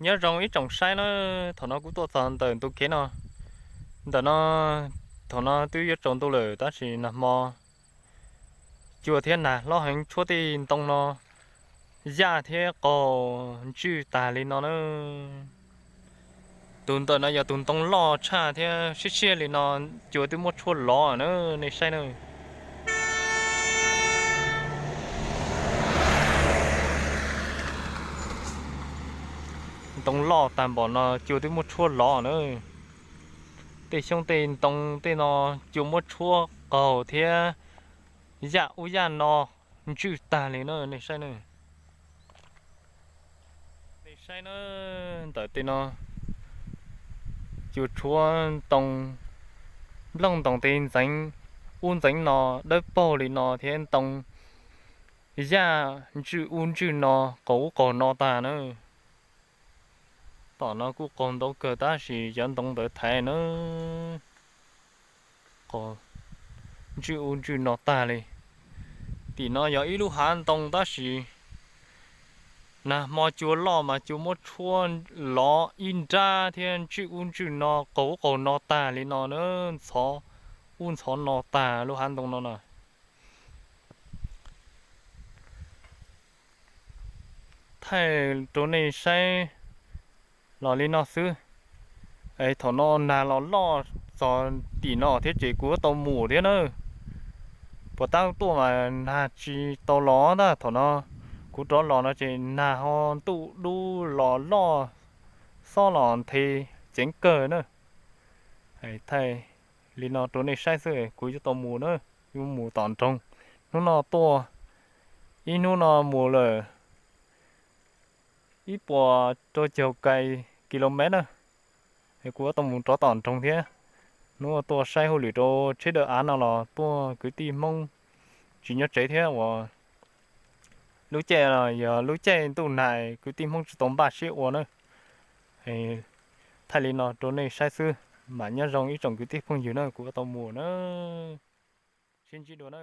Nyob zoo ib tsoom saib na, thaum no kuv tuaj txog ntawm ntu kev no, ntawm no thaum no twb yuav tsaus ntuj lawm tab sis nag hmo cua thiab nag hlob heev tshuab tej ntoo no yaj thiab qaug ntswj tag li no na. Tus ntawm no yog tus ntoo loj tshaj thiab siab siab li no cua twb muab tshuab lov na, nej saib na. Ntoo loj tag npaum no cua twb muab tshuab lov na. Tej xyoob tej ntoo tej no cua muab tshuab qaug thiab yaj ub yaj no ntswj tag li na, nej saib na. Nej saib na, ntawm tej no cua tshuab ntoo, nplooj ntoos tej ntxeev ub ntxeev no dawb paug li no thiab ntoo yaj ntswj ub ntswj no qaug ub qaug no tag na. Tom no kuj qaug ntau kawg tab sis cov ntoo ntawd thaiv na, qaug ntswj ub ntswj no tag li. Tim no yog ib lub hav ntoo tab sis nag hmo cua loj mas cua muab tshuab lov ib nrab thiab ntswj ub ntswj no qaug ub qaug no tag li no na, ntxhov ub ntxhov no tag lub hav ntoo no na. Thaij rau nej saib los li no xwb. Thaum no nag los loj txog tim no thiab ces kuv tau mus thiab na. Puas tab tuaj mas nag tsis tau los ntag. Thaum no kuv rov los no ces nag ho ntuj dub los loj xob los nthe ceev kawg na. Thaij li no rau nej saib xwb, kuv yuav tau mus na, yuav mus tom nroog. Hnub no tuaj, ib hnub no mus lawm ib puas rau caug kis lus mev na. Kuv yuav tau mus rov tom nroog thiab. Hnub no tuaj saib hauj lwm rau tsheb dawb av no los tuaj kwv tij Hmoob tsis nyob tsev thiab uas lub caij no yog lub caij ntuj nag kwv tij Hmoob tsis tau npaj siab ua na. Thaij li no rau nej saib xwb, mam nyob zoo ib tsoom kwv tij phooj ywg na, kuv yuav tau mus na. Sib ntsib dua na.